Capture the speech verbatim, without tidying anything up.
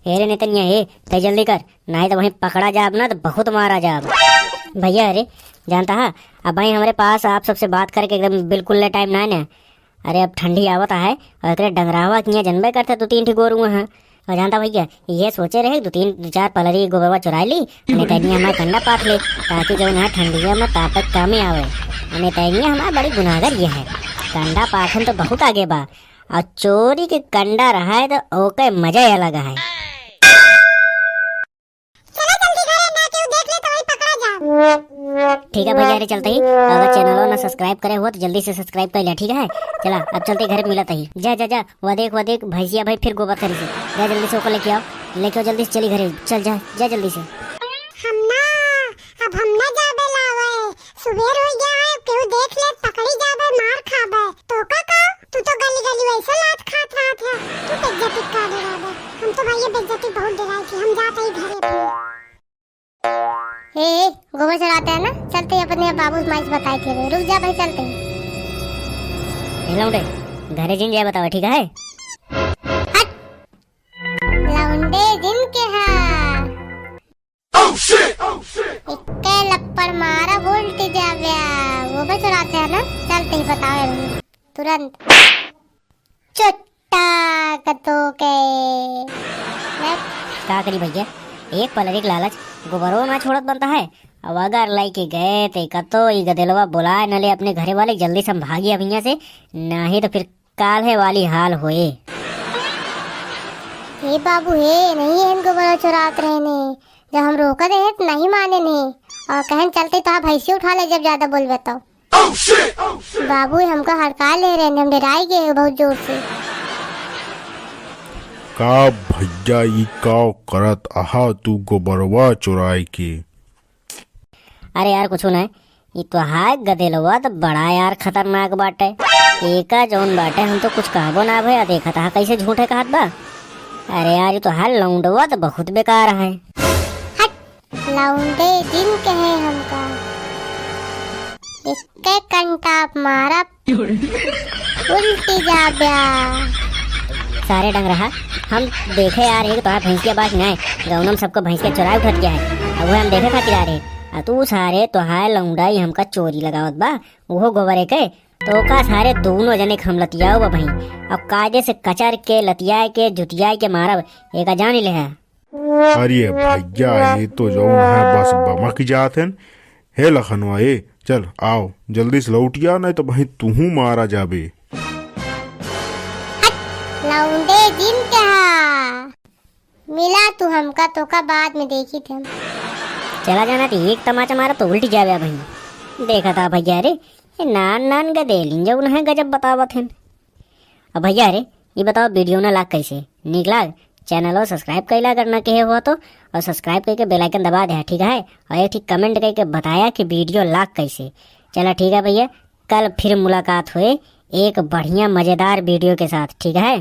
ए रे नेतनिया, ए, तै जल्दी कर, नाहीं तो वहीं पकड़ा जाब ना तो बहुत मारा जाब। भैया, अरे जानता है, अब भाई हमरे पास आप सबसे बात करके एकदम बिल्कुल ले टाइम ना है ना। अरे अब ठंडी आवत है और एकरे डंगरावा किया जनबे करते दो तीन ठी गोरुआ हैं। और जानता भैया, ये सोचे रहे दो तीन, दो चार पलरी गोबरवा चुराई ली, नेतनिया हमार कंडा पाथ ले, ताकि जो है ठंडिया में तापक कामे आवे। नेतनिया हमार बड़ी गुनाहगर ये है, कंडा पाथन तो बहुत आगे बा, और चोरी के कंडा रहा है तो ओके मजा ही अलग है। चला जल्दी घरे, ना केहू देख ले तो वही पकड़ा जा। ठीक है भैया, अरे चलते ही, अगर चैनल ना सब्सक्राइब करे हो तो जल्दी से सब्सक्राइब कर लिया, ठीक है? चला अब चलते ही घरे मिलत ही। जा जा जा, वह देख वह देख भैंसिया भाई फिर गोबर करी से। जा जल्दी से ओको लेके आओ, लेके आओ जल्दी से, चली घरे, चल जा जा जल्दी से। हम ना, अब हम ना जाबे लावे, सुबेर हो गया है, केहू देख ले पकड़ी जाबे, मार खाबे। तो का का, तू तो गली गली वैसे लात खात रहत है, तू बेइज्जती का डराबे? हम तो भैया बेइज्जती बहुत डराई थी, हम जाते ही घरे अपने। ए, ए, गोबर चुराते हैं ना, चलते ही अपने बाबू माई से बताए थे, रुक जा भाई, चलते ही। ए लौंडे, घरे जिन जाए बतावा, ठीक है? हट। लौंडे जिन के हा। इक्के लप्पड़ मारा उल्टी जाव्या। गोबर चुराते हैं ना, चलते ही बताओ तुरंत। चुट्टा कतो के। का करी भैया, एक पलरी के लालच गोबरो ना छोड़त बनता है। अब अगर लइके गए ते कतो ई गदेलवा बुलाए न ले अपने घरे वाले, जल्दी से हम भागी अब हियां से, नाहीं तो फिर काल्हे वाली हाल होए। हे बाबू हे, नहीं एहन गोबरवा चोरात रहेन, जब हम रोकत रहे तो नहीं मानेन, और कहेन चलते तो भैंसी उठा ले जब ज्यादा बोलबे तो। बाबू हमका हड़का ले रहेन, हम डराई गए बहुत जोर से। का भैया ई का करत अहा तू गोबरवा चोराए के? अरे यार कुछ नहीं, ई तोहार गदेलवा तो बड़ा यार खतरनाक बाटे। एका जौन बाटे हम तो कुछ कहबो ना भैया, देखत हा कैसे झूठे कहत बा। अरे यार ई तोहार लौंडवा तो बहुत बेकार है। हट, लौंडे जिन कहे हमका, इक्के कंटाप मारा उल्टी जाब्या। सारे डंगरहा, हम देखे यार, एक तोहार भैंसिया बास नाय, गौनम सबको भैंसिया चोराए उठत गया है। अब वो हम देखे खातिर आ रहे। आ तू सारे तोहार लौंडा ही हमका चोरी लगावत बा, वो गोबरे के। तो का सारे दोनों जने के हम लतियाओ बा भाई। अब कायदे से कचर के, लतियाए के, जुतियाए के मारब, एका जान ले है। अरे भैया, ये तो जौन है बस बमक जात हैं। हे लखनवा, ए, चल, आओ, जल्दी से लौटिया, नहीं तो वहीं तुहू मारा जाबे। हट, लौंडे जिन के हा। मिला तू हमका, तोका बाद में देखी थे हम। चला जाना तो एक तमाचा मारा तो उल्टी जावे भाई। देखा था भैया रे, ये नान नान गदेलिन जौन है गजब बतावत हैं। अब भैया रे, ये बताओ वीडियो ना लाग कैसे? नीक लाग? चैनल और सब्सक्राइब कैला अगर ना किहे हुआ तो, और सब्सक्राइब करके बेल आइकन दबा दे, ठीक है? और एक ठीक कमेंट करके बताया कि वीडियो लाग कैसे। चला ठीक है भैया, कल फिर मुलाकात हुए एक बढ़िया मजेदार वीडियो के साथ, ठीक है?